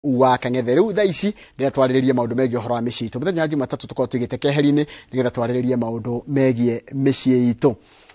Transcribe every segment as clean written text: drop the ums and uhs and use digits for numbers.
Wa Kang'ethe. Rĩu thaa ici ndĩrenda twarĩrĩrie maũndũ megiĩ ũhoro wa mĩciĩ itũ. Mũthenya wa Jumatatũ tũkoragwo tũigĩte keheri-inĩ nĩgetha twarĩrĩrie maũndũ megiĩ mĩciĩ itũ.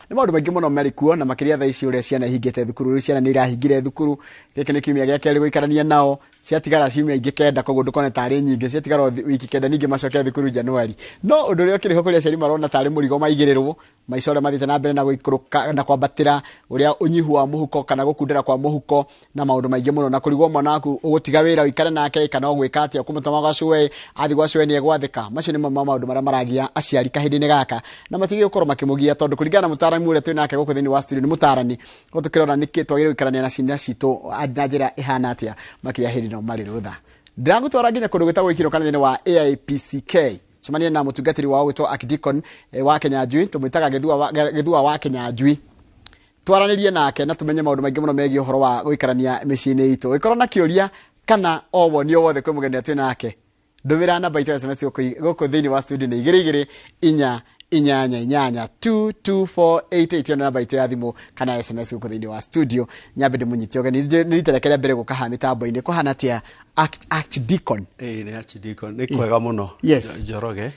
Nĩ maũndũ maingĩ mũno marĩ kuo, na makĩria thaa ici ũrĩa ciana ihingĩte thukuru. Rĩu ciana nĩ irahingire thukuru, gĩkĩ nĩ kiumia gĩa kerĩ gũikarania nao, ciatigara ciumia ingĩ 9, koguo ndũkone tarĩ nyingĩ, ciatigara o wiki 9 ningĩ macoke thukuru Januari. No ũndũ ũrĩa ũkĩrĩ ho kũrĩ aciari marona tarĩ mũrigo maigĩrĩrwo, maica ũrĩa mathiĩte na mbere na gũikũrũka na kwambatĩra, ũrĩa ũnyihu wa mũhuko kana gũkundera kwa mũhuko na maũndũ maingĩ mũno, na kũrigwo mwana waku ũgũtiga wĩra ũikare nake kana ũgwĩka atĩa, ũkũmũtũma gwa cũe, athiĩ gwa cũe nĩ egwathĩka. Macio nĩmo ma maũndũ marĩa maragia aciari kahinda-inĩ gaka, na matigĩ gũkorwo makĩmũgia, tondũ kũringana na mũtaarani ũrĩa twĩ nake gũkũ thĩinĩ wa studio nĩ mũtaarani, koguo tũkĩrora nĩkĩ twagĩrĩirwo gũikarania na ciana citũ na njĩra ĩhana atĩa, makĩria hĩndĩ ĩno marĩ rũtha. Ndĩragũtwara nginya kũndũ gwĩtagwo Ikiro kana thĩinĩ wa AIPCK, cemania na mũtungatĩri wao gwĩtwo Archdeacon wa Kenyanjui, tũmwĩtaga Gĩthua wa Kenyanjui. Twaranĩrie nake na tũmenye maũndũ maingĩ mũno megiĩ ũhoro wa gũikarania mĩciĩ-inĩ itũ. Ũngĩkorwo na kĩũria kana o woni o wothe kwĩ mũgeni twĩ nake, ndũmĩra namba itũ ya SMS gũkũ thĩinĩ wa studio nĩ igĩrĩ igĩrĩ inya inyanya inyanya 22488, ĩyo nĩ namba itũ ya thimũ kana SMS gũkũ thĩinĩ wa studio. Nyambe ndĩmũnyite ũgeni, nĩ rita rĩake rĩa mbere gũka haha mĩtambo-inĩ. Kũhana atĩa, Archdeacon? Ĩĩ, nĩ Archdeacon, nĩ kwega mũno. Njoroge.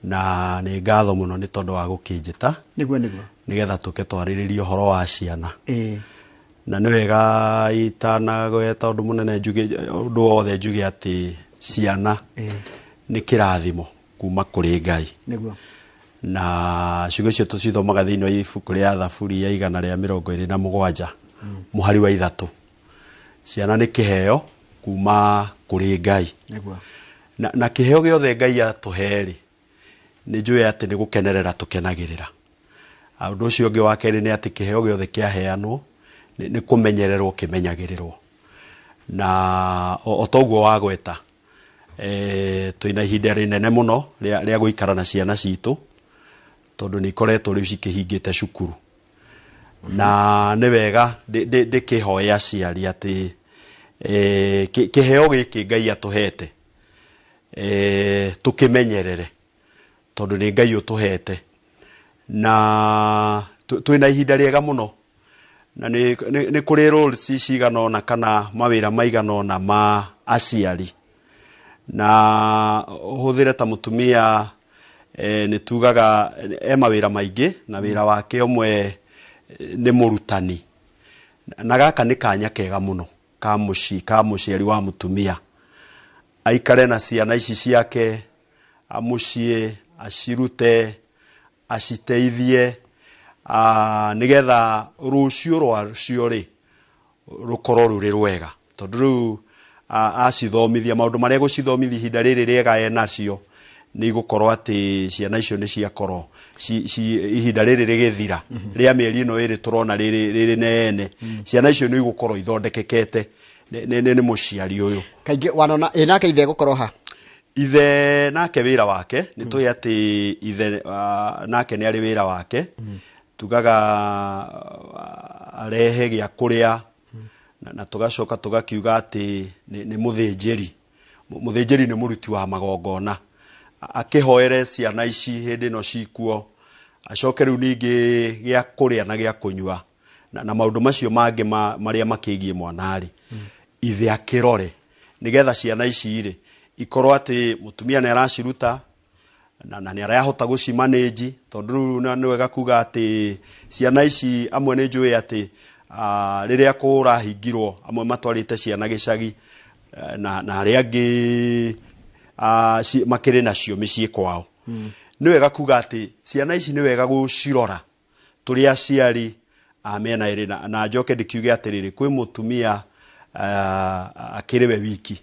Na nĩ ngatho mũno nĩ tondũ wa gũkĩnjĩta. Nĩguo, nĩguo. Nĩgetha tũke twarĩrĩrie ũhoro wa ciana. Na nĩ wega itanagweta ũndũ mũnene njuge, ũndũ wothe njuge atĩ ciana nĩ kĩrathimo kuma kũrĩ Ngai. Na ciugo icio tũcithomaga thĩinĩ wa ibuku rĩa Thaburi ya 127 mũhari wa 3. Ciana nĩ kĩheo kuma kũrĩ Ngai. Na kĩheo gĩothe Ngai atũhe-rĩ, nĩ njũĩ atĩ nĩ gũkenerera tũkenagĩrĩra. Ũndũ ũcio ũngĩ wa kerĩ nĩ atĩ kĩheo gĩothe kĩaheanwo nĩ kũmenyererwo kĩmenyagĩrĩrwo. Na o toguo wagweta, twĩna ihinda rĩnene mũno rĩa gũikara na ciana citũ, tondũ nĩ ikoretwo rĩu cikĩhingĩte cukuru. Na nĩ wega ndĩkĩhoe aciari atĩ kĩheo gĩkĩ Ngai atũhete, tũkĩmenyerere, tondũ nĩ Ngai ũtũhete. Na twĩna ihinda rĩega mũno, na nĩ kũrĩ roles cigana ũna kana mawĩra maigana ũna ma aciari. Na ũhũthĩre ta mũtumia, nĩ tugaga e mawĩra maingĩ, na wĩra wake ũmwe nĩ mũrutani. Na gaka nĩ kanya kega mũno ka mũciĩ, ka mũciari wa mũtumia, aikare na ciana ici ciake mũciĩ, acirute, aciteithie, nĩgetha rũciũ rwacio rĩ rũkorwo rũrĩ rwega, tondũ rĩu acithomithia maũndũ marĩa gũcithomithia ihinda rĩrĩ rĩega enacio, nĩ igũkorwo atĩ ciana icio nĩ ciakorwo ihinda rĩrĩ rĩgĩthira rĩa mĩeri ĩno ĩrĩ tũrona rĩrĩ nene, ciana icio nĩ igũkorwo ithondekekete nĩ mũciari ũyũ. Kaingĩ wanona ĩ nake ithe gũkorwo ha? Ithe nake wĩra wake nĩ tũĩ atĩ ithe nake nĩ arĩ wĩra wake, tugaga arehe gĩa kũrĩa, na tũgacoka tũgakiuga atĩ nĩ mũthĩnjĩri. Mũthĩnjĩri nĩ mũruti wa magongona, akĩhoere ciana ici hĩndĩ ĩno cikuo, acoke rĩu ningĩ gĩa kũrĩa na gĩa kũnyua na maũndũ macio mangĩ marĩa makĩgiĩ mwana-rĩ, ithe akĩrore nĩgetha ciana ici rĩ ikorwo atĩ mũtumia nĩ araciruta na nĩ arahota gũcimanĩnji, tondũ rĩu nĩ wega kuga atĩ ciana ici amwe nĩ njũĩ atĩ rĩrĩa kũrahingirwo amwe matwarĩte ciana gĩcagi, na arĩa angĩ makĩrĩ nacio mĩciĩ kwao. Nĩ wega kuga atĩ ciana ici nĩ wega gũcirora tũrĩ aciari a mĩena ĩrĩ, na njoke ndĩkiuge atĩrĩrĩ, kwĩ mũtumia akĩrĩ we wiki,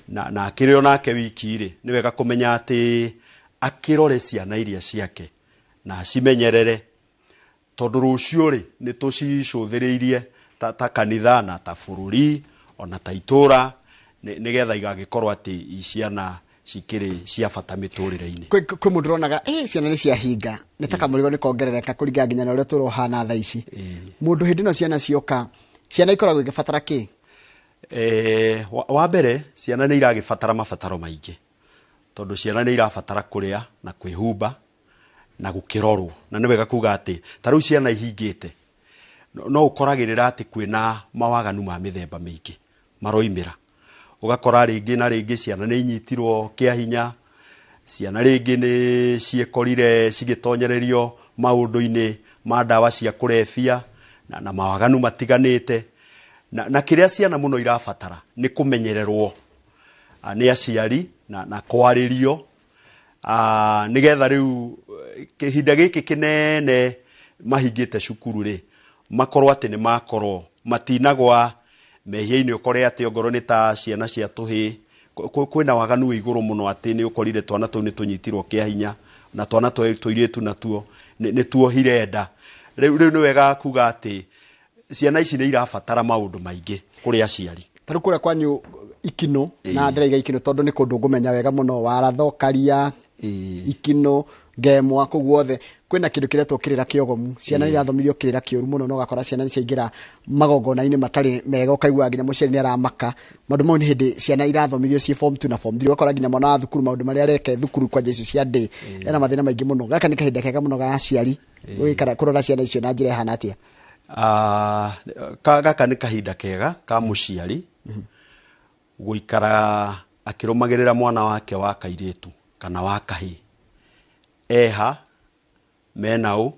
na akĩrĩ onake wiki rĩ, nĩ wega kũmenya atĩ akĩrore ciana iria ciake na acimenyerere, tondũ rũciũ rĩ nĩ tũcicũthĩrĩirie ta kanitha na ta bũrũri ona ta itũra, nĩgetha igagĩkorwo atĩ ciana cikĩrĩ cia bata mĩtũrĩre-inĩ. Kwĩ mũndũ ũronaga, ciana nĩ ciahinga, nĩ ta kamũrigo nĩ kongerereka kũringana nginya na ũrĩa tũrohana thaa ici. Mũndũ hĩndĩ ĩno ciana cioka, ciana ikoragwo igĩbatara kĩ? Wa mbere, ciana nĩ iragĩbatara mabataro maingĩ, tondũ ciana nĩ irabatara kũrĩa na kwĩhumba na gũkĩrorwo. Na nĩ wega kuga atĩ ta rĩu ciana ihingĩte, no ũkoragĩrĩra atĩ kwĩna mawaganu ma mĩthemba mĩingĩ maroimĩra. Ũgakora rĩngĩ na rĩngĩ ciana nĩ inyitirwo kĩa hinya, ciana rĩngĩ nĩ ciĩkorire cigĩtonyererio maũndũ-inĩ ma ndawa cia kũrebia na mawaganu matiganĩte, na kĩrĩa ciana mũno irabatara nĩ kũmenyererwo nĩ aciari na kwarĩrio, nĩgetha rĩu kĩhinda gĩkĩ kĩnene mahingĩte cukuru rĩ, makorwo atĩ nĩ makorwo matinagwa mehia-inĩ. Ũkore atĩ ongorwo nĩ ta ciana cia tũhĩĩ, kwĩna waganu wĩ igũrũ mũno, atĩ nĩ ũkorire twana tũu nĩ tũnyitirwo kĩa hinya, na twana tũirĩtu natuo nĩ tuohire nda. Rĩu nĩ wega kuga atĩ ciana ici nĩ irabatara maũndũ maingĩ kũrĩ aciari. Ta rĩu kũrĩa kwanyu Ikino, na ndĩraiga Ikino tondũ nĩ kũndũ ngũmenya wega mũno, Waratho, Karia, Ikino, Ngemwa, kũu guothe kwĩna kĩndũ kĩretwo kĩrĩra kĩogomu. Ciana nĩ irathomithio kĩrĩra kĩũru mũno, na ũgakora ciana nĩ ciaingĩra magongona-inĩ matarĩ mega, ũkaigua nginya mũciari nĩ aramaka. Maũndũ mau nĩ hĩndĩ ciana irathomithio ciĩ form 2 na form 3, ũgakora nginya mwana wa thukuru maũndũ marĩa areka thukuru kwanja icio cia ndĩ ena mathĩna maingĩ mũno. Gaka nĩ kahinda kega mũno ga aciari gũgĩikara kũrora ciana icio na njĩra ĩhana atĩa? Gaka nĩ kahinda kega ka mũciari gũikara akĩrũmagĩrĩra mwana wake wa kairĩtu kana wa kahĩĩ, eha mena ũ,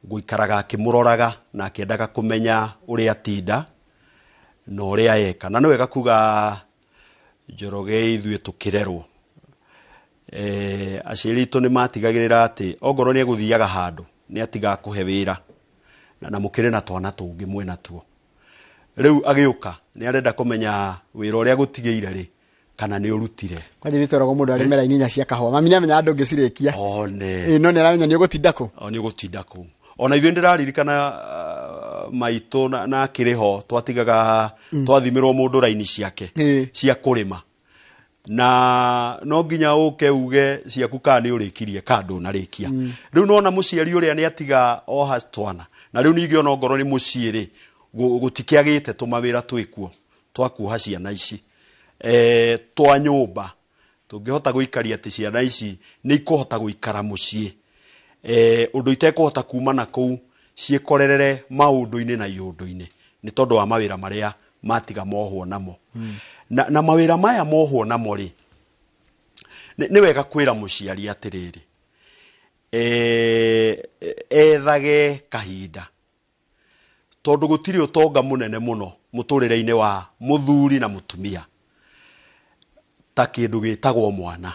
gũikaraga akĩmũroraga na akĩendaga kũmenya ũrĩa atinda na ũrĩa eka. Na nĩ wega kuga, Njoroge, ithuĩ tũkĩrerwo, aciari aitũ nĩ matigagĩrĩra atĩ ongorwo nĩ egũthiaga handũ, nĩ atigaga kũhe wĩra na mũkĩrĩ na twana tũngĩ mwĩna tuo. Rĩu agĩũka nĩ arenda kũmenya wĩra ũrĩa gũtigĩire rĩ, kana nĩ ũrutire. Kwanja nĩ tweragwo mũndũ arĩme raini inya cia kahũa, mami nĩ amenyaga ndũngĩcirĩkia. One. Ĩ, no nĩ aramenya nĩ ũgũtinda kũ. O nĩ ũgũtinda kũu. Ona ithuĩ ndĩraririkana, maitũ na akĩrĩ ho, twatigaga twathimĩrwo mũndũ raini ciake cia kũrĩma, na no nginya ũke uge ciaku kana nĩ ũrĩkirie kana ndũnarĩkia. Rĩu nona mũciari ũrĩa nĩ atiga oha twana, na rĩu ningĩ ona ongorwo nĩ mũciĩ rĩ, gũtikĩagĩte tũmawĩra twĩkuo twa kuoha ciana ici, twa nyũmba, tũngĩhota gũikaria atĩ ciana ici nĩ ikũhota gũikara mũciĩ, ũndũ itekũhota kuma na kũu ciĩkorerere maũndũ-inĩ na iũndũ-inĩ, nĩ tondũ wa mawĩra marĩa matiga mohwo namo. Na mawĩra maya mohwo namo rĩ, nĩ wega kwĩra mũciari atĩrĩrĩ, ethage kahinda, tondũ gũtirĩ ũtonga mũnene mũno mũtũrĩre-inĩ wa mũthuri na mũtumia ta kĩndũ gĩtagwo mwana.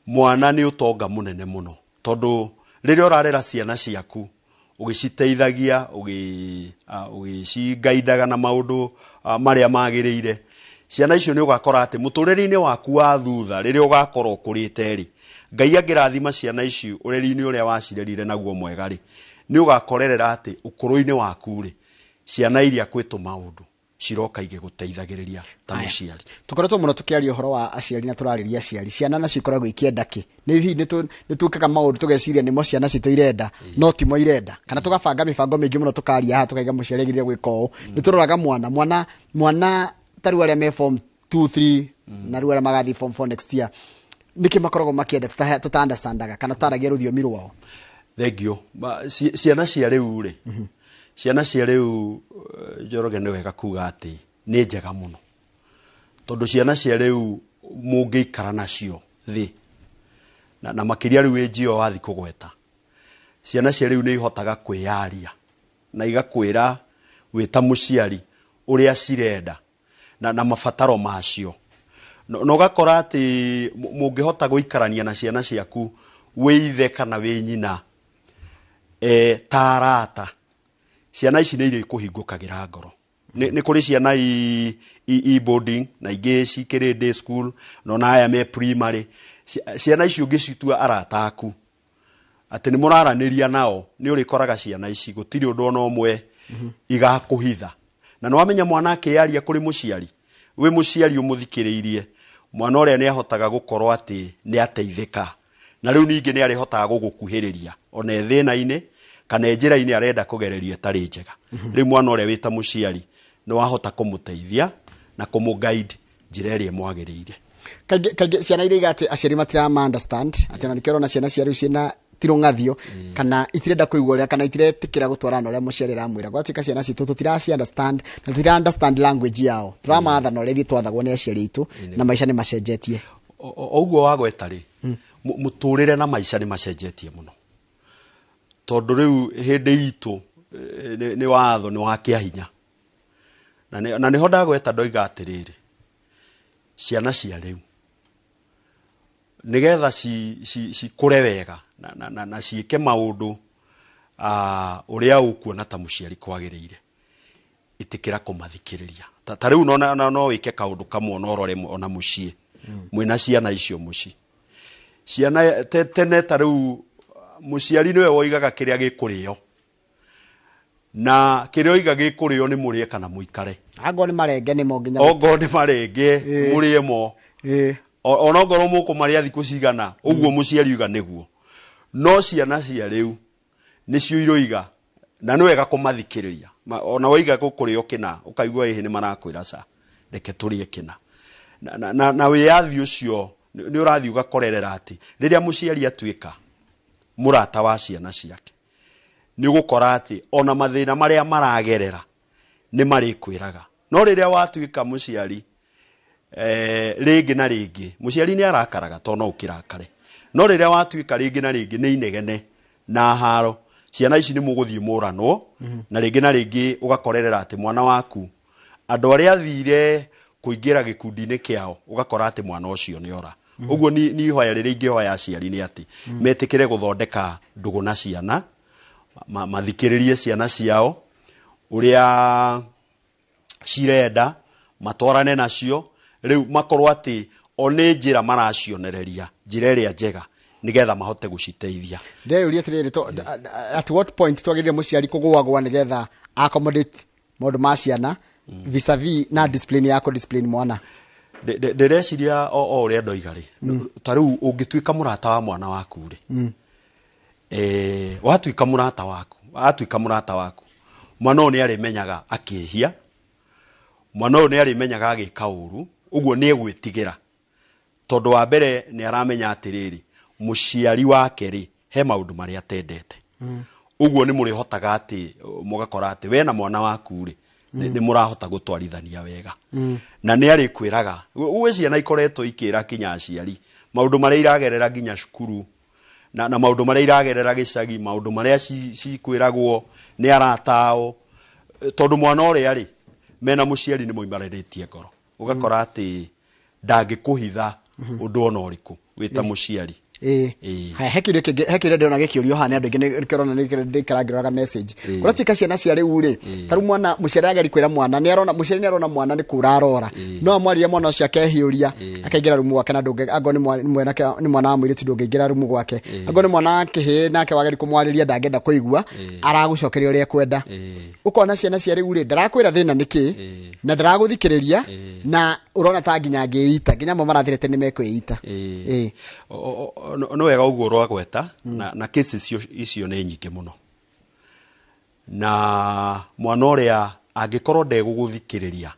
Mwana nĩ ũtonga mũnene mũno, tondũ rĩrĩa ũrarera ciana ciaku, ũgĩciteithagia, ũgĩcingaidaga na maũndũ marĩa magĩrĩire, ciana icio nĩ ũgakora atĩ mũtũrĩre-inĩ waku wa thutha, rĩrĩa ũgakorwo ũkũrĩte rĩ, Ngai angĩrathima ciana ici ũreri-inĩ ũrĩa wacirerire naguo mwega rĩ, nĩ ũgakorerera atĩ ũkũrũ-inĩ waku rĩ, ciana iria kwĩ tũmaũndũ ciroka igĩgũteithagĩrĩria ta mũciari. Tũkoretwo mũno tũkĩaria ũhoro wa aciari na tũrarĩria aciari. Ciana nacio ikoragwo ikĩenda kĩ? Nĩ hihi nĩ twĩkaga maũndũ tũgeciria nĩmo ciana citũ irenda, no timo irenda, kana tũgabanga mĩbango mĩingĩ mũno, tũkaria haha tũkaiga mũciari agĩrĩire gwĩka ũũ. Nĩ tũroraga mwana ta rĩu arĩa me form 2 3 na rĩu arĩa magathiĩ form 4 next year, nĩkĩ makoragwo makĩenda tũta understandaga kana tũtaragia rũthiomi rwao? Thank you. Ciana cia rĩu rĩ, ciana cia rĩu, Njoroge, nĩ wega kuga atĩ nĩ njega mũno, tondũ ciana cia rĩu mũngĩikara nacio thĩ na makĩria rĩu ĩnjio wathi kũgweta, ciana cia rĩu nĩ ihotaga kwĩyaria na igakwĩra wĩ ta mũciari ũrĩa cirenda na mabataro macio. Na ũgakora atĩ mũngĩhota gũikarania na ciana ciaku wĩ ithe kana wĩ nyina, ta arata, ciana ici nĩ irĩkũhingũkagĩra ngoro. Nĩ kũrĩ ciana i boarding na ingĩ cikĩrĩ day school, na ona aya me primary. Ciana ici ũngĩcitua arata aku, atĩ nĩ mũraranĩria nao, nĩ ũrĩkoraga ciana ici gũtirĩ ũndũ ona ũmwe igakũhitha. Na nĩ wamenya mwana akĩyaria kũrĩ mũciari, wĩ mũciari ũmũthikĩrĩirie, mwana ũrĩa nĩ ahotaga gũkorwo atĩ nĩ ateithĩka, na rĩu ningĩ nĩ arĩhotaga gũgũkuhĩrĩria ona e thĩna-inĩ kana e njĩra-inĩ arenda kũgereria ĩtarĩ njega. Rĩu mwana ũrĩa wĩ ta mũciari nĩ wahota kũmũteithia na kũmũ-guide njĩra ĩrĩa ĩmwagĩrĩire. Kaingĩ kaingĩ ciana iria iga atĩ aciari matirama understand, atĩ ona nĩkĩo ũrona ciana cia rĩu ciĩna Ti rũng'athio kana itirenda kũigua ũrĩa kana itiretĩkĩra gũtwarana na ũrĩa mũciari aramwĩra. Gwatuĩka ciana citũ tũtiraci understand na tũtira understand language yao, tũramatha na ũrĩa ithuĩ twathagwo nĩ aciari aitũ na maica nĩ macenjetie. O ũguo wagweta rĩ, mũtũrĩre na maica nĩ macenjetie mũno, tondũ rĩu hĩndĩ itũ nĩ watho nĩ wa kĩa hinya, na nĩho ndagweta ndoiga atĩrĩrĩ, ciana cia rĩu nĩgetha cikũre wega na ciĩke maũndũ ũrĩa ũkuona ta mũciari kwagĩrĩire, ĩtĩkĩra kũmathikĩrĩria. Ta rĩu no wĩke kaũndũ kamwe na ũrore ona mũciĩ mwĩna ciana icio mũciĩ ciana tene ta rĩu mũciari nĩwe woigaga kĩrĩa gĩkũrĩo, na kĩrĩa oiga gĩkũrĩo nĩ mũrĩe kana mũikare. Angorwo nĩ marenge nĩmo nginya. Ongorwo nĩ marenge mũrĩe mo, ona ongorwo mũkũmarĩa thikũ cigana ũguo mũciari oiga nĩguo. No ciana cia rĩu nĩcio iroiga, na nĩ wega kũmathikĩrĩria. Ona woiga gũkũrĩo kĩna ũkaigua ĩhĩ nĩ marakwĩra ca reke tũrĩe kĩna, na wĩyathi ũcio nĩ ũrathiĩ ũgakorerera atĩ rĩrĩa mũciari atuĩka mũrata wa ciana ciake, nĩ ũgũkora atĩ ona mathĩna marĩa maragerera nĩ marĩkwĩraga. No rĩrĩa watuĩka mũciari rĩngĩ na rĩngĩ mũciari nĩ arakaraga tondũ no ũkĩrakare, no rĩrĩa watuĩka rĩngĩ na rĩngĩ nĩ inegene na haro, ciana ici nĩ mũgũthiĩ mũranwo, na rĩngĩ na rĩngĩ ũgakorerera atĩ mwana waku andũ arĩa athire kũingĩra gĩkundi-inĩ kĩao ũgakora atĩ mwana ũcio nĩ ora. Ũguo ni ihoya rĩrĩa ingĩhoya aciari nĩ atĩ metĩkĩre gũthondeka ndũgũ na ciana, mathikĩrĩrie ciana ciao ũrĩa cirenda, matwarane nacio, rĩu makorwo atĩ o nĩ njĩra maracionereria, njĩra ĩrĩa njega nĩgetha mahote gũciteithia. Ndeyũria atĩrĩrĩ, at what point twagĩrĩire mũciari kũgũagũa nĩgetha accommodate maũndũ ma ciana vis-a-vis na discipline ya kũ-discipline mwana? Ndĩreciria o ũrĩa ndoiga rĩ, ta rĩu ũngĩtuĩka mũrata wa mwana waku rĩ, watuĩka mũrata waku, atuĩka mũrata waku, mwana ũyũ nĩ arĩmenyaga akĩhia, mwana ũyũ nĩ arĩmenyaga agĩka ũru, ũguo nĩ egwĩtigĩra, tondũ wa mbere nĩ aramenya atĩrĩrĩ, mũciari wake rĩ he maũndũ marĩa atendete. Ũguo nĩ mũrĩhotaga atĩ mũgakora atĩ we na mwana waku rĩ nĩ mũrahota gũtwarithania wega, na nĩ arĩkwĩraga. Gwĩ ciana ikoretwo ikĩra kinya aciari maũndũ marĩa iragerera nginya cukuru, na maũndũ marĩa iragerera gĩcagi, maũndũ marĩa cikwĩragwo nĩ arata ao, tondũ mwana ũrĩa rĩ mena mũciari nĩ moimarĩrĩtie ngoro, ũgakora atĩ ndangĩkũhitha ũndũ ona ũrĩkũ wĩ ta mũciari. Haya, he kĩũria kĩngĩ, he kĩũria ndĩrona gĩkĩũrio haha nĩ andũ aingĩ, nĩkĩo ũrona nĩkĩrangĩroraga message. Kũratuĩka ciana cia rĩu rĩ, ta rĩu mwana, mũciari ageria kwĩra mwana, nĩ arona, mũciari nĩ arona mwana nĩ kũra arora. No amwarĩrie mwana ũcio akehiũria, akaingĩra rumu gwake na ndũngĩ, angorwo nĩ mwana wa mũirĩtu ndũngĩingĩra rumu gwake. Angorwo nĩ mwana wa kĩhĩĩ nake wageria kũmwarĩria ndangĩenda kũigua, aragũcokeria ũrĩa ekwenda. Ũkona ciana cia rĩu rĩ, ndarakwĩra thĩna nĩ kĩ, na ndaragũthikĩrĩria, na ũrona ta nginya angĩita, nginya amwe marathirĩte nĩ mekwĩita. No wega ũguo ũragweta, na kesi icio nĩ nyingĩ mũno, na mwana ũrĩa angĩkorwo ndegũgũthikĩrĩria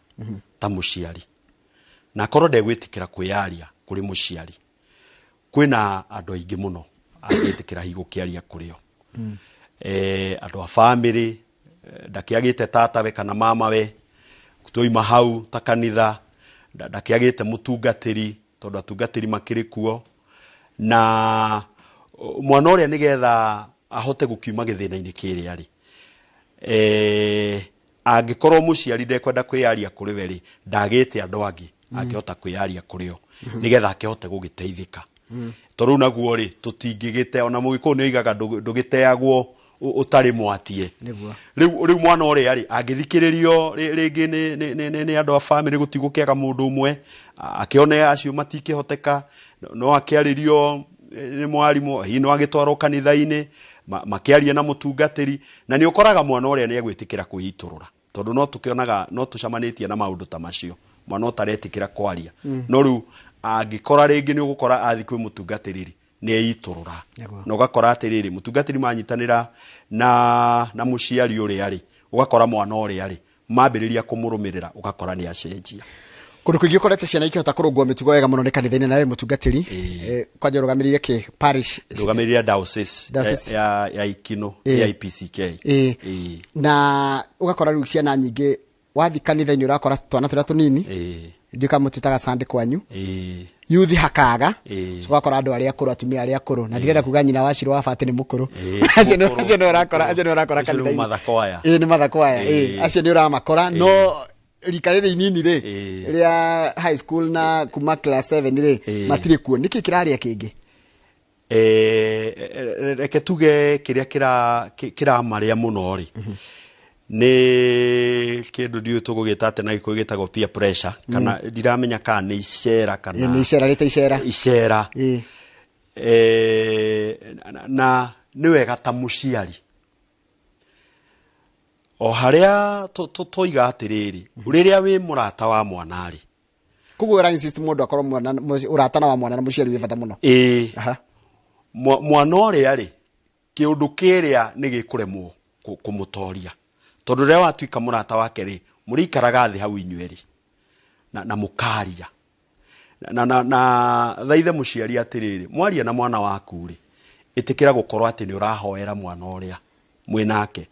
ta mũciari, na akorwo ndegwĩtĩkĩra kwĩyaria kũrĩ mũciari, kwĩna andũ aingĩ mũno angĩtĩkĩra hihi gũkĩaria kũrĩ o. Andũ a bamĩrĩ, ndakĩagĩte tatawe kana mamawe, twaima hau ta kanitha, ndakĩagĩte mũtungatĩri, tondũ atungatĩri makĩrĩ kuo, na mwana ũrĩa nĩgetha ahote gũkiuma gĩthĩna-inĩ kĩrĩa rĩ, angĩkorwo mũciari ndekwenda kwĩyaria kũrĩ we rĩ, ndagĩte andũ angĩ angĩhota kwĩyaria kũrĩ o, nĩgetha akĩhote gũgĩteithĩka. Tondũ rĩu naguo rĩ, tũtingĩgĩte, ona mũgĩkũyũ nĩ oigaga ndũgĩteagwo ũtarĩ mwatie. Rĩu mwana ũrĩa rĩ, angĩthikĩrĩrio rĩngĩ nĩ andũ a bamĩrĩ, gũtigũkĩaga mũndũ ũmwe, akĩone acio matingĩhoteka, no akĩarĩrio nĩ mwarimũ, hihi no agĩtwarwo kanitha-inĩ, makĩaria na mũtungatĩri, na nĩ ũkoraga mwana ũrĩa nĩ egwĩtĩkĩra kwĩitũrũra, tondũ no tũkĩonaga, no tũcemanĩtie na maũndũ ta macio, mwana ũtaretĩkĩra kwaria. No rĩu angĩkora rĩngĩ nĩ ũgũkora athiĩ kwĩ mũtungatĩri rĩ, nĩ eitũrũra. Na ũgakora atĩrĩrĩ, mũtungatĩri manyitanĩra na mũciari ũrĩa rĩ, ũgakora mwana ũrĩa rĩ, mambĩrĩria kũmũrũmĩrĩra, ũgakora nĩ acenjia. Kũndũ kũingĩ ũkorete ciana ikĩhota kũrũngwo mĩtugo wega mũno nĩ kanitha-inĩ, nawe mũtungatĩri, kwanja ũrũgamĩrĩire kĩ parish? Ndũgamĩrĩra diocese. Diocese. Ya Ikino. AIPCK. Na ũgakora rĩu ciana nyingĩ wathi kanitha-inĩ ũrakora twana tũrĩa tũnini, ndiũ kana mũtĩtaga Sunday kwanyu, youth hakaga. Ũgakora andũ arĩa akũrũ, atumia arĩa akũrũ, na ndirenda kuga nyina wa Shiro wa Bati nĩ mũkũrũ. Acio Mũkũrũ, acio nĩ ũrakora, acio nĩ ũrakora Acio nĩ kanitha-inĩ. Mother Choir. Nĩ Mother Choir. Acio nĩ ũramakora, no rika rĩrĩ inini rĩ, rĩa high school na kuma class 7 rĩ, matirĩ kuo. Nĩkĩ kĩrarĩa kĩngĩ? Reke tuge kĩrĩa kĩramarĩa mũno rĩ, nĩ kĩndũ ndiũĩ tũgũgĩta atĩ na Gĩkũyũ gĩtagwo peer pressure, kana ndiramenya kana nĩ icera kana Nĩ icera, rĩta icera. Icera. Na nĩ wega ta mũciari o harĩa twoiga atĩrĩrĩ, rĩrĩa wĩ mũrata wa mwana rĩ. Koguo ũra insist mũndũ akorwo mwana ũratana wa mwana na mũciari wĩ bata mũno. Ĩĩ. Mwana ũrĩa rĩ, kĩũndũ kĩrĩa nĩ gĩkũremwo kũmũtoria, tondũ rĩrĩa watuĩka mũrata wake rĩ, mũrĩikaraga thĩ hau inyuĩ rĩ na mũkaria na thaithe mũciari atĩrĩrĩ, mwaria na mwana waku rĩ, ĩtĩkĩra gũkorwo atĩ nĩ ũrahoera mwana ũrĩa mwĩnake,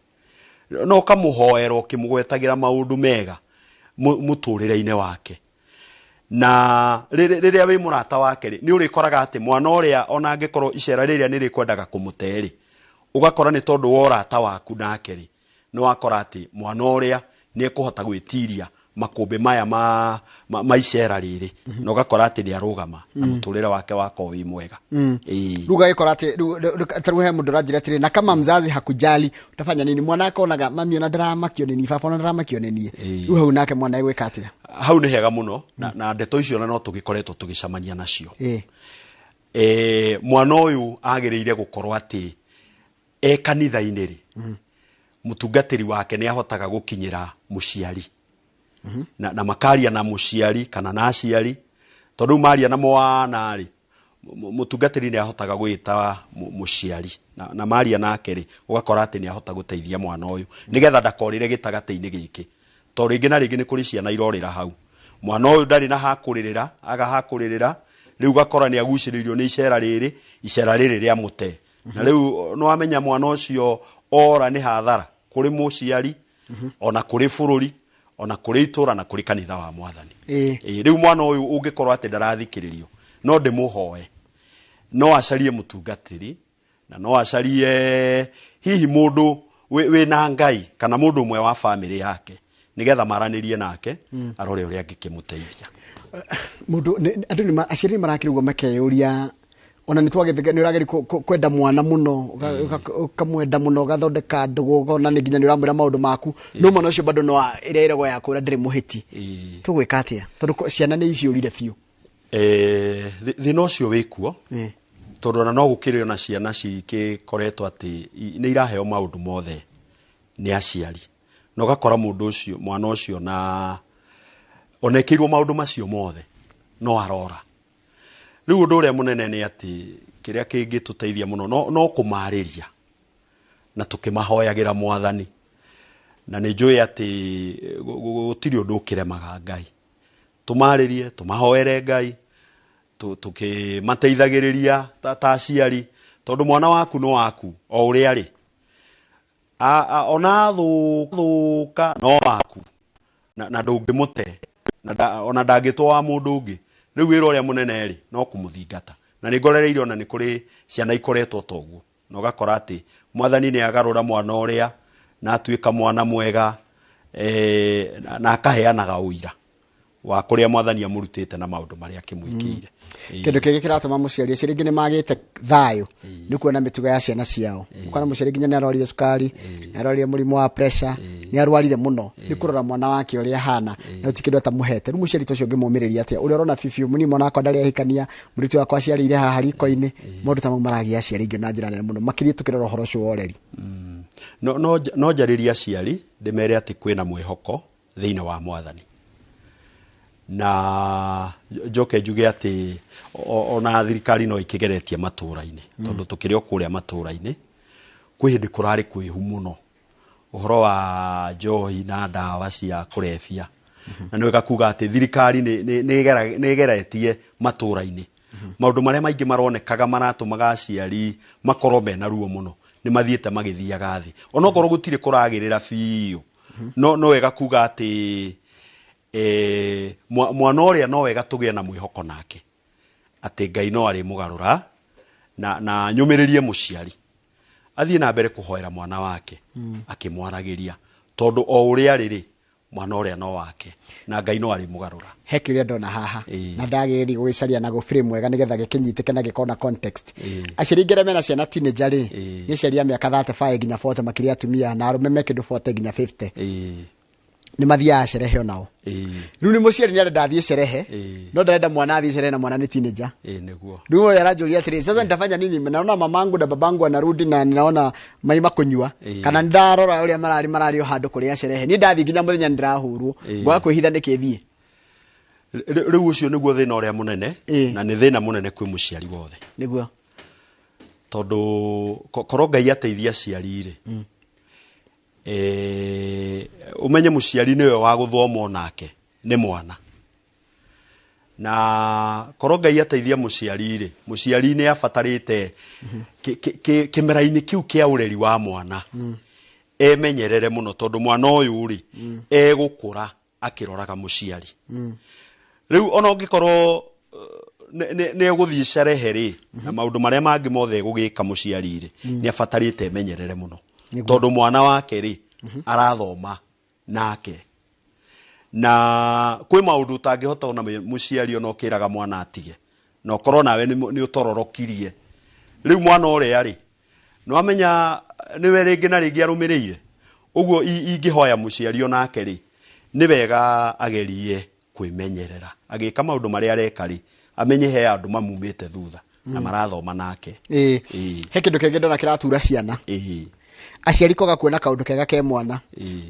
no ũkamũhoera ũkĩmũgwetagĩra maũndũ mega mũtũrĩre-inĩ wake. Na rĩrĩa wĩ mũrata wake rĩ, nĩ ũrĩkoraga atĩ mwana ũrĩa ona angĩkorwo icera rĩrĩa nĩ rĩkwendaga kũmũte rĩ, ũgakora nĩ tondũ wa ũrata waku nake rĩ, nĩ wakora atĩ mwana ũrĩa nĩ ekũhota gwĩtiria makũmbĩ maya ma icera rĩrĩ, na ũgakora atĩ nĩ arũgama na mũtũrĩre wake wakorwo wĩ mwega. Rĩu ũgagĩkora atĩ ta rĩu he mũndũ ũranjĩra atĩrĩ, na kama mzazi hakujali utafanya nini? Mwana akonaga mami ona ndaramakio nĩ niĩ, baba ona ndaramakio nĩ niĩ. Rĩu hau nake mwana egwĩka atĩa? Hau nĩ hega mũno, na ndeto icio ona no tũgĩkoretwo tũgĩcemania nacio. Mwana ũyũ agĩrĩire gũkorwo atĩ e kanitha-inĩ rĩ, mũtungatĩri wake nĩ ahotaga gũkinyĩra mũciari na makaria na mũciari kana na aciari, tondũ rĩu maria na mwana rĩ, mũtungatĩri nĩ ahotaga gwĩta mũciari na maria nake rĩ, ũgakora atĩ nĩ ahota gũteithia mwana ũyũ nĩgetha ndakorĩre gĩtagatĩ-inĩ gĩkĩ, tondũ rĩngĩ na rĩngĩ nĩ kũrĩ ciana irorĩra hau, mwana ũyũ ndarĩ na hakũrĩrĩra, aga hakũrĩrĩra, rĩu ũgakora nĩ agucĩrĩirio nĩ icera rĩrĩ, icera rĩrĩ rĩa mũte, na rĩu nĩ wamenya mwana ũcio ora nĩ hathara kũrĩ mũciari, ona kũrĩ bũrũri, ona kũrĩ itũra, na kũrĩ kanitha wa Mwathani. Rĩu mwana ũyũ ũngĩkorwo atĩ ndarathikĩrĩrio, no ndĩmũhoe no acarie mũtungatĩri, na no acarie hihi mũndũ wĩna Ngai kana mũndũ ũmwe wa famĩlĩ yake, nĩgetha maranĩrie nake, arore ũrĩa angĩkĩmũteithia. Mũndũ andũ nĩ aciari nĩ marakĩrigwo makeyũria, ona nĩ twagĩtheka nĩ ũrageria kwenda mwana mũno, ũkamwenda mũno, ũgathondeka ndũgũ, ũkona nĩ nginya nĩ ũramwĩra maũndũ maku, no mwana ũcio bado no ĩrĩa ĩragwo ya kũra ndĩrĩ mũhĩti. Tũgwĩka atĩa tondũ ciana nĩ iciũrire biũ? Thĩna ũcio wĩkuo, tondũ ona no gũkĩrĩ ona ciana cikĩkoretwo atĩ nĩ iraheo maũndũ mothe nĩ aciari, na ũgakora mũndũ ũcio, mwana ũcio na onekĩirwo maũndũ macio mothe no arora. Rĩu ũndũ ũrĩa mũnene nĩ atĩ kĩrĩa kĩngĩtũteithia mũno no kũmarĩria na tũkĩmahoyagĩra Mwathani, na nĩ njũĩ atĩ gũtirĩ ũndũ ũkĩremaga Ngai. Tũmarĩrie, tũmahoere Ngai, tũkĩmateithagĩrĩria ta aciari, tondũ mwana waku nĩ waku o ũrĩa arĩ. Ona thũka no waku, na ndũngĩmũte, na ona ndangĩtwo wa mũndũ ũngĩ. Rĩu wĩra ũrĩa mũnene rĩ, no kũmũthingata. Na nĩ ngorereire ona nĩ kũrĩ ciana ikoretwo ta ũguo, na ũgakora atĩ Mwathani nĩ agarũra mwana ũrĩa na atuĩka mwana mwega, na akaheanaga ũira wa kũrĩa Mwathani amũrutĩte na maũndũ marĩa akĩmwĩkĩire. Kĩndũ kĩngĩ kĩratũma mũciari, aciari aingĩ nĩ magĩte thayũ nĩ kuona mĩtugo ya ciana ciao. Ũkona mũciari nginya nĩ arwarire cukari, nĩ arwarire mũrimũ wa pressure, nĩ arwarire mũno, nĩ kũrora mwana wake ũrĩa ahana, na gũtirĩ kĩndũ atamũhete. Rĩu mũciari ta ũcio ũngĩmũmĩrĩria atĩa? Ũrĩa ũrona biũ biũ, mũnini mwana wakwa ndarĩ ahikania, mũirĩtu wakwa aciarĩire haha riko-inĩ, maũndũ ta mau maragia aciari aingĩ na njĩra nene mũno, makĩria tũkĩrora ũhoro ũcio wa ũreri. No njarĩrie aciari ndĩmere atĩ kwĩna mwĩhoko thĩinĩ wa Mwathani, na njoke njuge atĩ ona thirikari no ĩkĩgeretie matũra-inĩ, tondũ tũkĩrĩ o kũrĩa matũra-inĩ kwĩ hĩndĩ kũrarĩ kwĩhu mũno ũhoro wa njohi na ndawa cia kũrebia. Na nĩ wega kuga atĩ thirikari nĩ ĩgeretie matũra-inĩ. Maũndũ marĩa maingĩ maronekaga maratũmaga aciari makorwo mena ruo mũno nĩ mathiĩte magĩthiaga thĩ. Onokorwo gũtirĩ kũragĩrĩra biũ, no wega kuga atĩ mwana ũrĩa no wega tũgĩe na mwĩhoko nake atĩ Ngai no arĩmũgarũra na nyũmĩrĩrie mũciari athiĩ na mbere kũhoera mwana wake akĩmwaragĩria, tondũ o ũrĩa rĩrĩ mwana ũrĩa no wake na Ngai no arĩmũgarũra. He kĩũria ndona haha na ndagĩrĩire gũgĩcaria na gũ-frame wega nĩgetha gĩkĩnyitĩke na gĩkorwo na context. Aciari aingĩ arĩa mena ciana teenager rĩ, nĩ aciari a mĩaka 35 nginya 40 makĩria atumia, na arũme me kĩndũ 40 nginya 50. Nĩ mathiaga cerehe onao. Rĩu nĩ mũciari nĩ arenda athiĩ cerehe, no ndarenda mwana athiĩ cerehe na mwana nĩ teenager. Nĩguo. Rĩu ũyũ aranjũria atĩrĩ, sasa nitafanya nini? Naona mamangu na babangu anarudi na ninaona maima kũnyua. Kana ndarora ũrĩa mararĩ o handũ kũrĩa cerehe. Niĩ ndathiĩ nginya mũthenya nĩndĩrahũrwo. Ngwaga kwĩhitha nĩkĩ thiĩ? Rĩu ũcio nĩguo thĩna ũrĩa mũnene, na nĩ thĩna mũnene kwĩ mũciari wothe. Nĩguo. Tondũ korwo Ngai ateithia aciari rĩ, ũmenye mũciari nĩwe wa gũthoma onake nĩ mwana. Na korwo Ngai ateithia mũciari rĩ, mũciari nĩ abatarĩte kĩmera-inĩ kĩu kĩa ũreri wa mwana. Emenyerere mũno tondũ mwana ũyũ rĩ, egũkũra akĩroraga mũciari. Rĩu ona ũngĩkorwo nĩ egũthiĩ cerehe rĩ, na maũndũ marĩa mangĩ mothe egũgĩka mũciari rĩ, nĩ abatarĩte emenyerere mũno. Tondũ mwana wake rĩ, arathoma nake. Na kwĩ maũndũ ũtangĩhota ona mũciari ona ũkĩraga mwana atige, na ũkorwo nawe nĩ ũtororokirie. Rĩu mwana ũrĩa rĩ, nĩ wamenya nĩwe rĩngĩ na rĩngĩ arũmĩrĩire. Ũguo ingĩhoya mũciari onake rĩ, nĩ wega agerie kwĩmenyerera. Agĩka maũndũ marĩa areka rĩ, amenye he andũ mamumĩte thutha na marathoma nake. He kĩndũ kĩngĩ ndona kĩratura ciana. Aciari kwaga kuona kaundu kega ke mwana.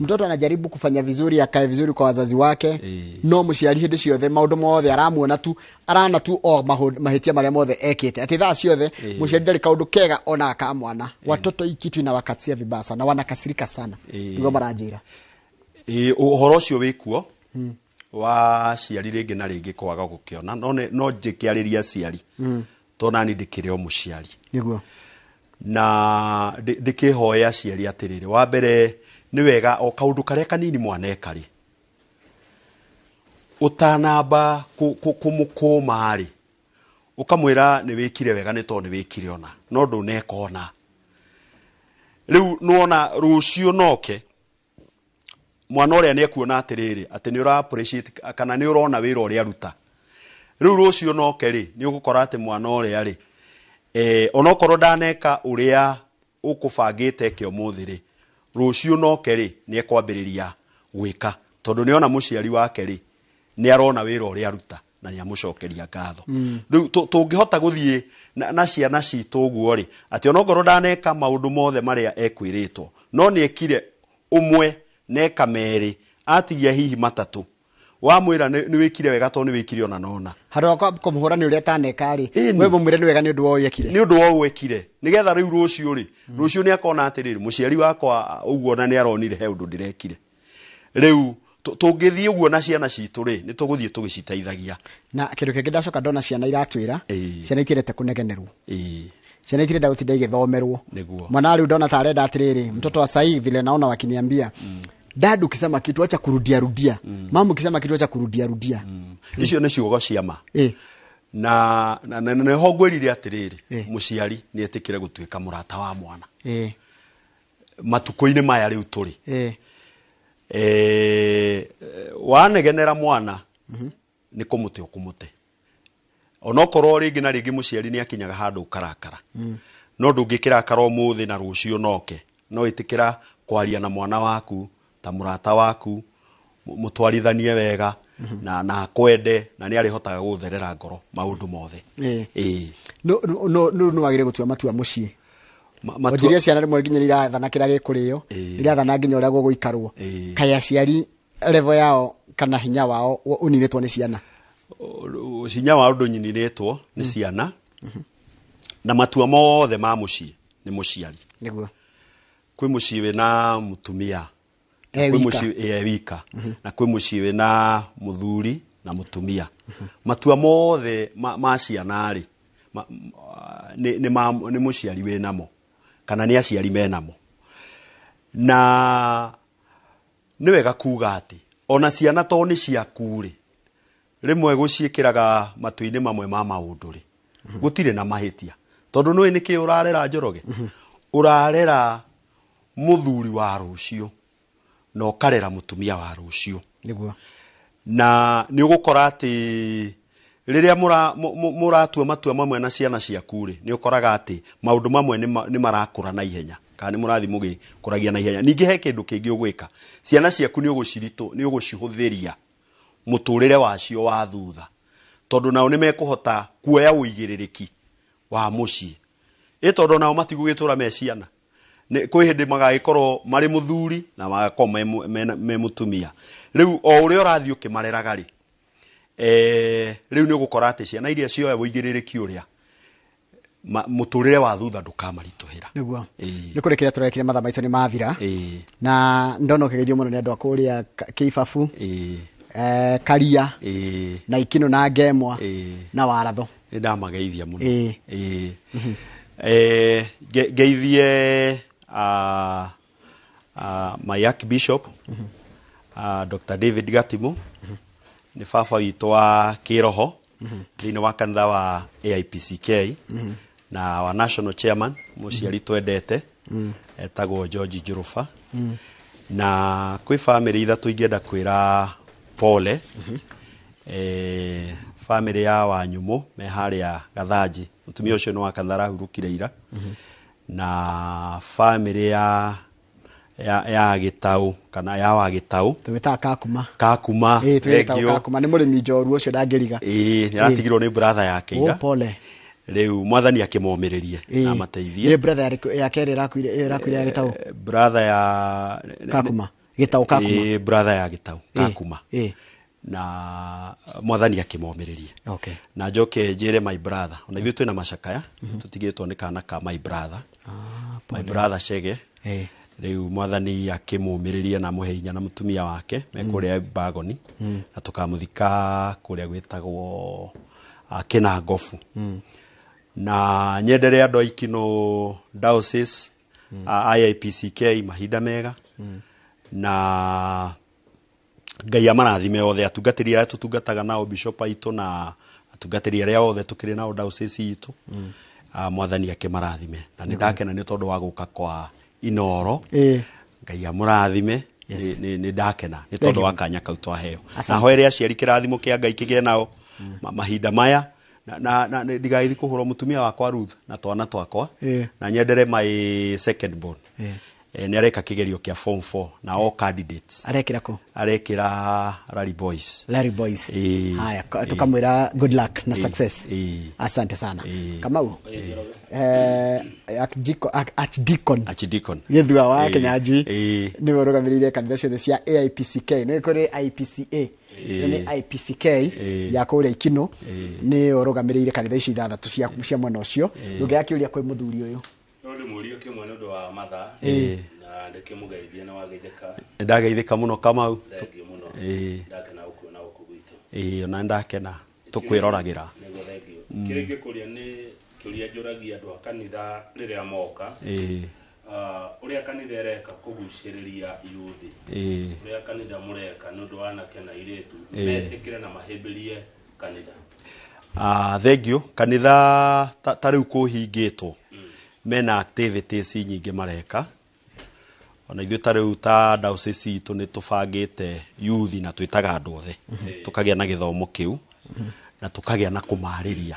Mtoto anajaribu kufanya vizuri, akae vizuri kwa wazazi wake. No mũciari hĩndĩ ciothe maũndũ mothe aramuona tu, arana tu o mahĩtia marĩa mothe ekĩte. Atĩ thaa ciothe mũciari ndarĩ kaũndũ kega ona ka mwana. Watoto hii kitu inawakatia vibaya sana, wanakasirika sana. Niguo maranjĩra. Ũhoro ũcio wĩkuo wa aciari rĩngĩ na rĩngĩ kwaga gũkĩona, no njĩkĩarĩria aciari. Tondũ nani ndĩkĩrĩ o mũciari. Nĩguo. Na ndĩkĩhoe aciari atĩrĩrĩ, wa mbere nĩ wega o kaũndũ karĩa kanini mwana eka rĩ, ũtanamba kũmũkũma rĩ, ũkamwĩra nĩ wĩkire wega nĩ tondũ nĩ wĩkire ona, no ndũneka ona. Rĩu nĩwona rũciũ noke, mwana ũrĩa nĩ ekuona atĩrĩrĩ, atĩ nĩ ũra appreciate kana nĩ ũrona wĩra ũrĩa aruta. Rĩu rũciũ noke rĩ, nĩ ũgũkora atĩ mwana ũrĩa rĩ, onokorwo ndaneka ũrĩa ũkũbangĩte eke ũmũthĩ rĩ, rũciũ noke rĩ, nĩ ekwambĩrĩria gwĩka. Tondũ nĩ ona mũciari wake rĩ, nĩ arona wĩra ũrĩa aruta na nĩ amũcokeria ngatho. Rĩu tũngĩhota gũthiĩ na ciana citũ ũguo rĩ, atĩ onokorwo ndaneka maũndũ mothe marĩa ekwĩrĩtwo, no nĩ ekire ũmwe, neka merĩ, atigia hihi matatũ, wamwĩra nĩ wĩkire wega tondũ nĩ wĩkire ona nona. Handũ ha kũmũhũra nĩ ũrĩa ataneka rĩ, we mũmwĩre nĩ wega nĩ ũndũ wa ũũ ekire. Nĩ ũndũ wa ũũ ekire. Nĩgetha rĩu rũciũ rĩ, rũciũ nĩ akona atĩrĩrĩ, mũciari wakwa ũguo ona nĩ aronire he ũndũ ndĩrekire. Rĩu tũngĩthiĩ ũguo na ciana citũ rĩ, nĩ tũgũthiĩ tũgĩciteithagia. Na kĩndũ kĩngĩ ndacoka ndona ciana iratwĩra, ciana itiendete kũnegenerwo. Ciana itirenda gũtinda igĩthomerwo. Mwana rĩu ndona ta arenda atĩrĩrĩ, mtoto wa sahii vile naona wakiniambia, dad ukisema kitu acha kurudia rudia. Mama ukisema kitu acha kurudia rudia. Icio nĩ ciugo cia ma. Na nĩho ngwĩrire atĩrĩrĩ, mũciari nĩ etĩkĩre gũtuĩka mũrata wa mwana. Matukũ-inĩ maya rĩu tũrĩ. Wanegenera mwana, nĩ kũmũte ũkũmũte. Onokorwo rĩngĩ na rĩngĩ mũciari nĩ akinyaga handũ ũkarakara. No ndũngĩkĩrakara ũmũthĩ na rũciũ noke. No ĩtĩkĩra kwaria na mwana waku ta mũrata waku, mũtwarithanie wega, na akwende, na nĩ arĩhotaga gũtherera ngoro maũndũ mothe. No, no wagĩrĩire gũtua matua mũciĩ. Wanjirie ciana rĩmwe nginya irathana kĩrĩa gĩkũrĩo, irathana nginya ũrĩa gũgũikarwo. Kaĩ aciari level yao kana hinya wao ũninĩtwo nĩ ciana? Hinya wao ndũninĩtwo nĩ ciana. Na matua mothe ma mũciĩ nĩ mũciari. Nĩguo. Kwĩ mũciĩ wĩna mũtumia Na E kwĩ wika. mũciĩ e wika, na kwĩ mũciĩ wĩna mũthuri na mũtumia. Matua mothe ma ciana rĩ, nĩ mũciari wĩnamo kana nĩ aciari menamo. Na nĩ wega kuga atĩ ona ciana to nĩ ciaku rĩ, rĩmwe gũciĩkĩraga matua-inĩ mamwe ma maũndũ rĩ, gũtirĩ na mahĩtia, tondũ nĩũĩ nĩkĩ ũrarera Njoroge? Ũrarera mũthuri wa rũciũ na ũkarera mũtumia wa rũciũ. Nĩguo. Na nĩ ũgũkora atĩ rĩrĩa mũratua matua mamwe na ciana ciaku rĩ, nĩ ũkoraga atĩ maũndũ mamwe nĩ marakũra na ihenya, kana nĩ mũrathiĩ mũgĩkũragia na ihenya. Ningĩ he kĩndũ kĩngĩ ũgwĩka, ciana ciaku nĩ ũgũcihũthĩria mũtũrĩre wacio wa thutha, tondũ nao nĩ mekũhota kuoya ũigĩrĩrĩki wa mũciĩ. Ĩ tondũ nao matigũgĩtũra me ciana, nĩ kwĩ hĩndĩ magagĩkorwo marĩ mũthuri na magakorwo me mũtumia. Rĩu o ũrĩa ũrathiĩ ũkĩmareraga rĩ, rĩu nĩ ũgũkora atĩ ciana iria cioya ũigĩrĩrĩki ũrĩa, mũtũrĩre wa thutha ndũkamaritũhĩra. Nĩguo. Ĩĩ. Nĩ kũrĩkĩria tũrekire, mathaa maitũ nĩ mathira. Ĩĩ. Na ndona ũkĩgeithio mũno nĩ andũ a kũrĩa Kĩibabu, Ĩĩ. Karia, Ĩĩ. na Ikinũ na Ngemwa, Ĩĩ. na Waratho. Nĩ ndamageithia mũno. Ĩĩ. Ĩĩ. Ngeithie, my Archbishop, Dr. David Gatimu, nĩ baba witũ wa kĩroho thĩinĩ wa kanitha wa AIPCK, na wa national chairman mũciari twendete etagwo George Njũrũba. Na kwĩ family ithatũ ingĩenda kwĩra pole. Family ya Wanyũmũ me harĩa Gathanji, mũtumia ũcio nĩ wa kanitha arahurũkire ira. Na family ya Gĩtaũ kana ya wa Gĩtaũ, Tũmĩtaga Kakuma. Kakuma. Ĩĩ, tũmĩtaga Thank you. Kakuma, nĩ mũrĩmi njorua ũcio ndangĩriga. Ĩĩ, nĩ aratigirwo nĩ brother yake ira. Oh, pole. Rĩu mwathani akĩmomĩrĩrie na amateithie. Nĩ brother ya kerĩ ĩrakuire, ĩyo ĩrakuire ya Gĩtaũ. Brother ya Kakuma. Gĩtaũ Kakuma. Ĩĩ, brother ya Gĩtaũ Ĩĩ, Kakuma. ĩĩ. Na mwathani akĩmomĩrĩrie. Okay. Na njoke njĩre my brother, ona ithuĩ twĩna macakaya, tũtigĩtwo nĩ kana ka my brother. My brother Chege. Ĩĩ. Rĩu mwathani akĩmũmĩrĩria na amũhe hinya na mũtumia wake me kũrĩa Bagoni, na tũkamũthika kũrĩa gwĩtagwo Kĩnangobu. Na nyendere andũ a Ikinũ Diocese, IIPCK mahinda mega. Na Ngai amarathime othe, atungatĩri arĩa tũtungataga nao, bishop aitũ na atungatĩri arĩa othe tũkĩrĩ nao diocese itũ. Mwathani akĩmarathime. Na nĩ ndakena nĩ tondũ wa gũka kwa Inoro. Ĩĩ. Ngai amũrathime. Yes. Nĩ ndakena nĩ Thank tondũ you. wa kanya kau twaheo. Asante. Na hoere aciari kĩrathimo kĩa Ngai kĩgĩe nao mahinda maya. Na ndigagĩthiĩ kũhũrwo mũtumia wakwa Ruth na twana twakwa. Ĩĩ. Na nyendere my second born. Ĩĩ. Nĩ areka kĩgerio kĩa form 4 na all candidates. Arekĩra kũ? Arekĩra Larry Boys. Larry Boys. Ĩĩ. Haya, Ĩĩ. tukamwĩra good luck na Ĩĩ. success. Ĩĩ. Asante sana. Ĩĩ. Kamau. Archdeacon. Archdeacon. Gĩthua wa Ĩĩ. Kĩnyanjui. Ĩĩ. Nĩwe ũrũgamĩrĩire kanitha ciothe cia AIPCK. Nĩ kũrĩ IPCA. Ĩĩ. Nĩ IPCK Ĩĩ. ya kũrĩa Ikinũ. Ĩĩ. Nĩ ũrũgamĩrĩire kanitha ici ithathatũ cia mwena ũcio. Ndũngĩaga kĩũria kwĩ mũthuri ũyũ. No ndĩmũrie kĩmwe nĩ ũndũ wa mathaa. Ĩĩ. Na ndĩkĩmũgeithie na wageithĩka. Nĩ ndageithĩka mũno Kamau. Thengiũ mũno. Ĩĩ. Ndakena gũkuona gũkũ gwitũ. Ĩĩ, ona ndakena tũkwĩroragĩra. Nĩguo, thengiũ. Kĩrĩa ingĩkũria nĩ kĩũria njũragia andũ a kanitha rĩrĩa moka. Ĩĩ. Ũrĩa kanitha ĩreka kũgucĩrĩria yuthi. Ĩĩ. Ũrĩa kanitha mũreka nĩ ũndũ wa anake na airĩtu Ĩĩ. metĩkĩre na mahĩmbĩrie kanitha. Thengiũ. Kanitha ta rĩu kũhingĩtwo, mena activities nyingĩ mareka. Ona ithuĩ ta rĩu ta diocese itũ nĩ tũbangĩte youth na twĩtaga andũ othe. Tũkagĩa na gĩthomo kĩu na tũkagĩa na kũmarĩria.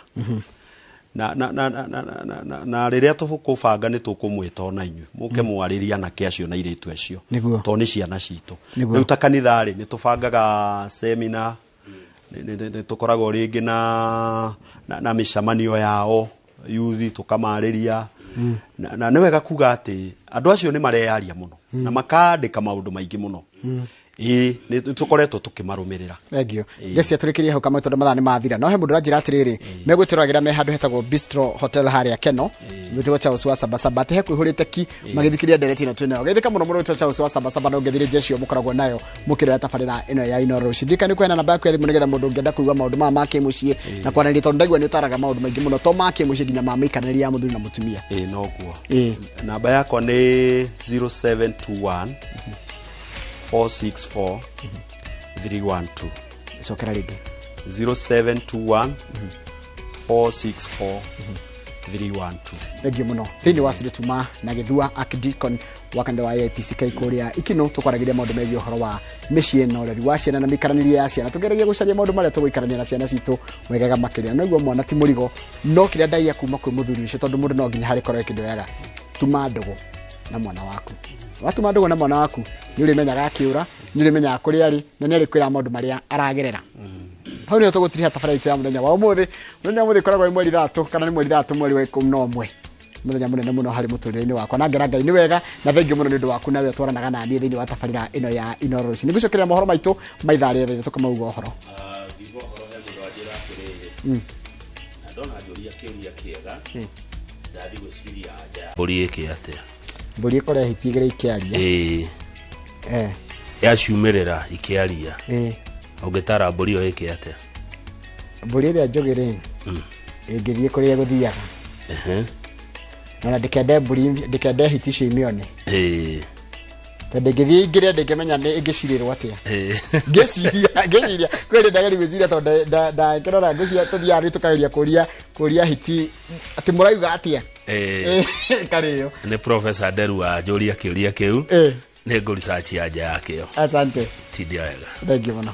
Na rĩrĩa tũkũbanga nĩ tũkũmwĩta ona inyuĩ mũke mwarĩrie anake acio na airĩtu acio. Nĩguo. Tondũ nĩ ciana citũ. Nĩguo. Rĩu ta kanitha rĩ, nĩ tũbangaga seminar, nĩ tũkoragwo rĩngĩ na mĩcemanio yao youth tũkamarĩria. Na nĩ wega kuga atĩ andũ acio nĩ mareyaria mũno na makandĩka maũndũ maingĩ mũno. Ĩĩ, nĩ tũkoretwo tũkĩmarũmĩrĩra. Thank you. Jesse atũrĩkĩrie hau kamwe tondũ mathaa nĩ mathira. No he mũndũ ũranjĩra atĩrĩrĩ, megwĩtũragĩra me handũ hetagwo Bistro Hotel harĩa Keno, gwĩtagwo Charles wa Sabasaba, atĩ he kwĩhũrĩte ki magĩthikĩrĩria ndereti ĩno twĩnayo. Geithĩka mũno mũno gwĩtwo Charles wa Sabasaba na ũngethire jeshi ĩyo mũkoragwo nayo mũkĩrora tabarĩra ĩno ya Inooro Rũciũ. Ndirikane kũheana namba yaku ya thimũ nĩgetha mũndũ ũngĩenda kũigua maũndũ maya ma kĩmũciĩ na kwaranĩria, tondũ ndaigua nĩ ũtaraga maũndũ maingĩ mũno to ma kĩmũciĩ nginya ma mĩikaranĩrie ya mũthuri na mũtumia. Ĩĩ, noguo. Ĩĩ. Namba yakwa nĩ 0721 464 312. Cokera rĩngĩ. 0721 464 312. Thengiũ mũno. Thĩinĩ wa studio tuma na gĩthua Archdeacon wa kanitha wa AIPCK kũrĩa Ikino, tũkwaragĩria maũndũ megiĩ ũhoro wa mĩciĩ na ũreri wa ciana na mĩikaranĩrie ya ciana, tũgeragia gũcaria maũndũ marĩa tũgũikarania na ciana citũ wegega makĩria. Noguo mwana ti mũrigo, no kĩrĩa ndaia kuma kwĩ mũthuri ũcio, tondũ mũndũ no nginya harĩ korwo kĩndũ wega, tuma ndũgũ na mwana waku. Watuma ndũgũ na mwana waku, nĩ ũrĩmenyaga akĩũra, nĩ ũrĩmenyaga kũrĩa arĩ, na nĩ arĩkwĩra maũndũ marĩa aragerera. Hau nĩho tũgũtiriha tabarĩra itũ ya mũthenya wa ũmũthĩ. Mũthenya wa ũmũthĩ ĩkoragwo ĩ mweri 3, kana nĩ mweri 3, mweri wa 11, mũthenya mũnene mũno harĩ mũtũrĩre-inĩ wakwa, na ngera Ngai nĩ wega na thengiũ mũno nĩ ũndũ waku nawe ũtwaranaga na niĩ thĩinĩ wa tabarĩra ĩno ya Inooro Rũciũ. Nĩngũcokeria mohoro maitũ ma ithaa rĩa 3 tũkamauga ũhoro. Ngiuga ũhoro he mũndũ wanjĩra atĩrĩrĩ, na ndona njũria kĩũria kĩega, ndathi gwĩciria anja ya mbũri ĩke atĩa. Mbũri ĩkorĩa hiti igĩrĩ ikĩaria? Ĩĩ. Yaciumĩrĩra ikĩaria, ũngĩtara mbũri ĩyo ĩke atĩa? Mbũri ĩrĩa njũgĩ rĩ, ĩngĩthiĩ kũrĩa ĩgũthiaga, na ndĩkende mbũri, ndĩkende hiti icio imĩone, tondũ ĩngĩthiĩ ingĩrĩa, ndĩngĩmenya nĩ ĩngĩcirĩrwo atĩa. Ngĩciria kwĩ ndageri gwĩciria, tondũ ndakĩrora ngwĩciria tũthiaga rĩu tũkageria kũria hiti atĩ mũrauga atĩa, karĩo. Nĩ Professor Nderu wanjũria kĩũria kĩu. Nĩ ngũ research anja yakĩo. Asante. Tindia wega. Thengiũ mũno.